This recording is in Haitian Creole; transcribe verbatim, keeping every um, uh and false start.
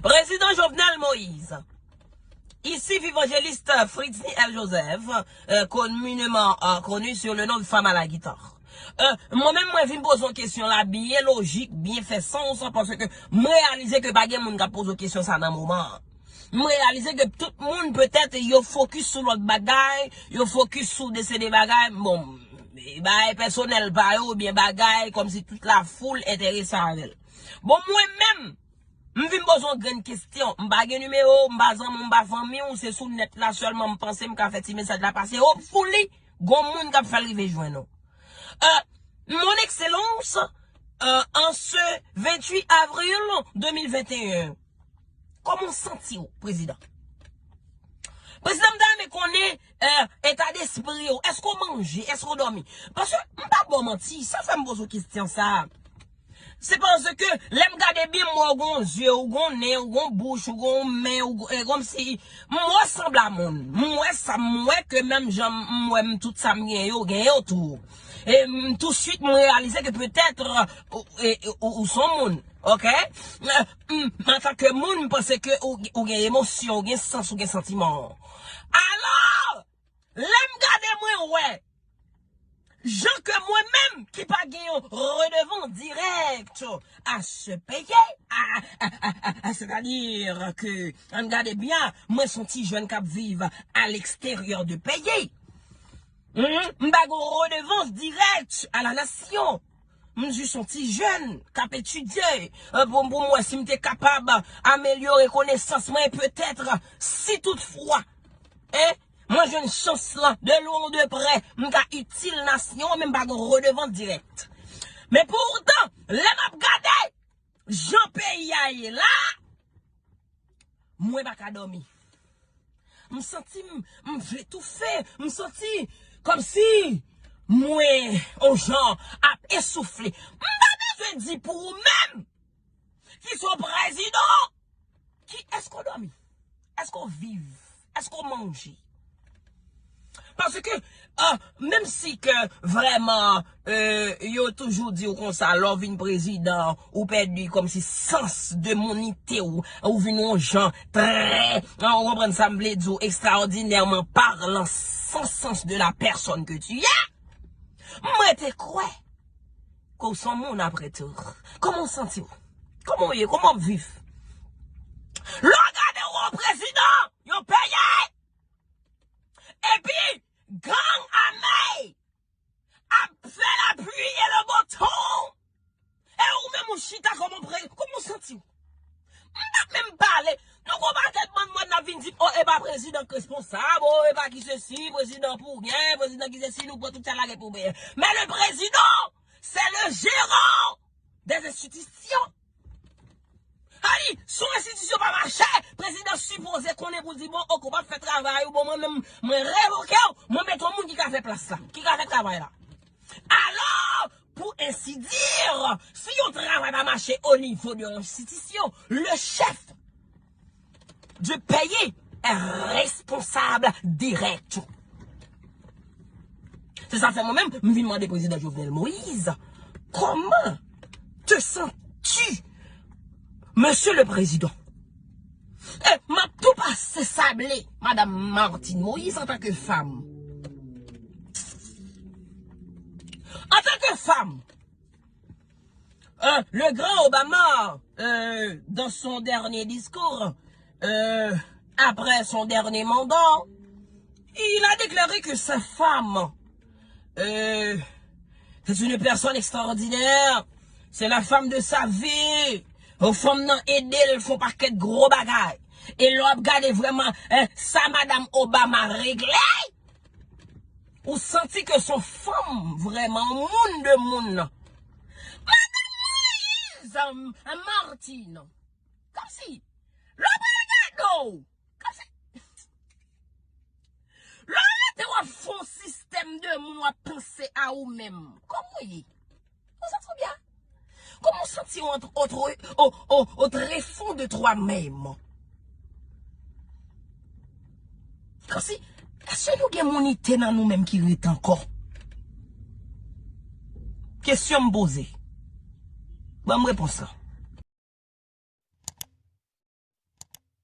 Président Jovenel Moïse. Ici Vivangeliste Fritzny L. Joseph, euh, communément euh, connu sur le nom de Femme à la guitare. Euh, mwen menm, mwen vin poze yon kesyon la byen lojik, byen fè sans, paske m reyalize ke pa gen moun k ap poze kesyon sa nan moman an. M reyalize ke tout moun, petèt, yo fokis sou lòt bagay, yo fokis sou de se de bagay, bon, bagay pèsonèl pa yo, oubyen bagay kòmsi tout la foul enterese avè l. Bon, mwen menm, m vin poze yon grenn kesyon. M pa gen nimewo w, m pa zanmi w, m pa fanmi w, se sou nèt la sèlman m panse m ka fè ti mesaj la pase. Hopefully, gon moun k ap fè l rive jwenn ou. Euh, Mon Excellence, euh, en ce vingt-huit avril deux mille vingt et un, kòman w santi w, prezidan? Prezidan, m ta renmen konnen, euh, eta despri w. Èske w manje? Èske w dòmi? Paske m pa ba w manti, sa fè m poze w kesyon sa a. Se paske lè m gade byen, m wè w gon zye, w gon nen, w gon bouch, w gon men, w gon, e kòmsi m wè w sanble a moun. M wè sa, m wè ke menm jan m wè m tout sa m gen yo, gen yo tou. E m, touswit, m reyalize ke petèt, ou, e, ou, ou se yon moun, oke? M, antanke moun, m panse ke ou, ou gen emosyon, ou gen sans, ou gen santiman. Alò, lè m gade, mwen wè jan ke mwen menm ki pa gen yon redevan dirèk a se peye, a, a, a, a, a, sètadi ke, ann gade byen, mwen se yon ti jèn k ap viv a leksteryè de peyi. Hmm? M pa gen yon redevans dirèk a la nasyon. M jis yon ti jèn k ap etidye, euh, pou, pou m wè si m te kapab amelyore konesans mwen, petèt, si toutfwa, en, mwen jwenn chans lan, de lwen ou de prè, m ka itil nasyon an, men m pa gen redevans dirèk. Men poutan, lè m ap gade jan peyi a ye la, mwen pa ka dòmi. M santi m, m vle toufe, m santi kòmsi mwen, on jan, ap esoufle. M pa bezwen di pou ou menm, ki se yon prezidan, ki, èske w dòmi? Èske w viv? Èske w manje? Paske, ah, menm si ke vrèman, euh, yo toujou di w konsa, lè w vin prezidan, ou pèdi kòmsi sans de monite w, ou vin yon jan trè, ah, ou konprann sa m vle di w, ekstraòdinèman palan, san sans de la personne que tu es. Mwen te kwè ke w se yon moun apre tou. Kòman w santi w? Kòman w ye? Kòman w ap viv? Lè w gade w, yon prezidan, yon peyi, epi gang ame ap fè lapli e le bon tan. E ou menm ou chita kòman pre-, kòman w santi w? M p ap menm pale. Nou gon pakèt bann mòn n ap vin di, o, e pa prezidan k responsab, o, e pa ki sesi, prezidan pou gen, prezidan ki sesi, nou pran tout sa lage pou byen. Men le président, c'est le gérant des institutions. Sa di, si yon enstitisyon pa mache, prezidan sipoze konnen pou di, bon, ok, ou p ap fè travay ou, bon, mwen menm, mwen revoke w, mwen mete yon moun ki ka fè plas la, ki ka fè travay la. Alò, pour ainsi dire, si yon travay pa mache au niveau de l'institution, le chef du pays est responsable direct. Se sa fè mwen menm, m vin mande prezidan Jovenel Moïse, comment te sens-tu, monsieur le président? E m ap tou pase sable, madam Martine Moïse, antanke fanm. Antanke fanm, euh, le grand Obama, euh, dans son dernier discours, euh, après son dernier mandat, il a déclaré que sa femme, euh, c'est une personne extraordinaire, c'est la femme de sa vie. Fanm nan ede l fè yon pakèt gwo bagay. E lè w ap gade vrèman, eh, sa madam Obama regle, ou santi ke se yon fanm vrèman, yon moun de moun. Madam Moïse, um, Martine. Kòmsi, lè w pa gade w, kòmsi, lè w rete w ap fè yon sistèm de moun w ap panse a ou menm. Kòman w ye? Ou santi w byen? Kòman w santi w antre, antre, o, o, o trefon de twa menm? Kòmsi, èske nou gen mounite nan nou menm ki rete ankò? Kesyon m poze. Ban m repons lan.